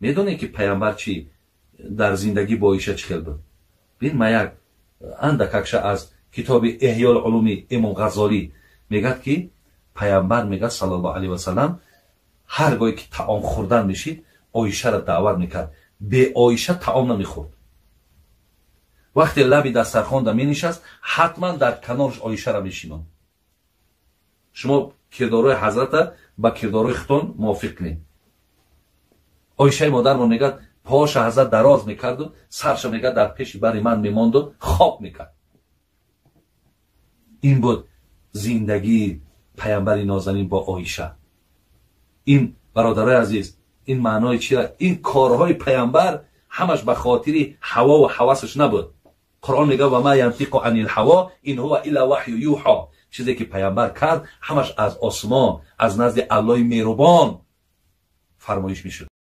Медонед, ки паямбар чи дар зиндагӣ бо Оиша чӣ хел буд? Бин, ма як андакакша аз китоби Эҳёл улуми Имом Ғаззолӣ мегӯяд, ки паямбар мегӯяд, саллаллоҳу алайҳи васалам, ҳар гоҳе ки таом хӯрдан мешид, Оишаро даъват мекард, бе Оиша таом намехӯрд. Вақте лаби дастархонда менишаст, ҳатман дар канораш Оишаро мешинонд. Шумо кирдорҳои ҳазрата ба кирдорҳои худтон мувофиқ кунед. Оишаи модармон мегӯяд, поша ҳазрат дароз мекарду сарша, мегӯяд, дар пеши бари ман мемонду хоб мекард. Ин буд зиндагии паямбари нозанин бо Оиша. Ин, бародарои азиз, ин маънои чира? Ин корҳои паямбар ҳамаш ба хотири ҳавову ҳавасаш набуд. Қуръон мегӯяд: وما ينطق عن الهوى إن هو إلا وحي يوحى. Чизе ки паямбар кард, ҳамаш аз осмон, аз назди Аллоҳи меҳрубон фармоиш мешуд.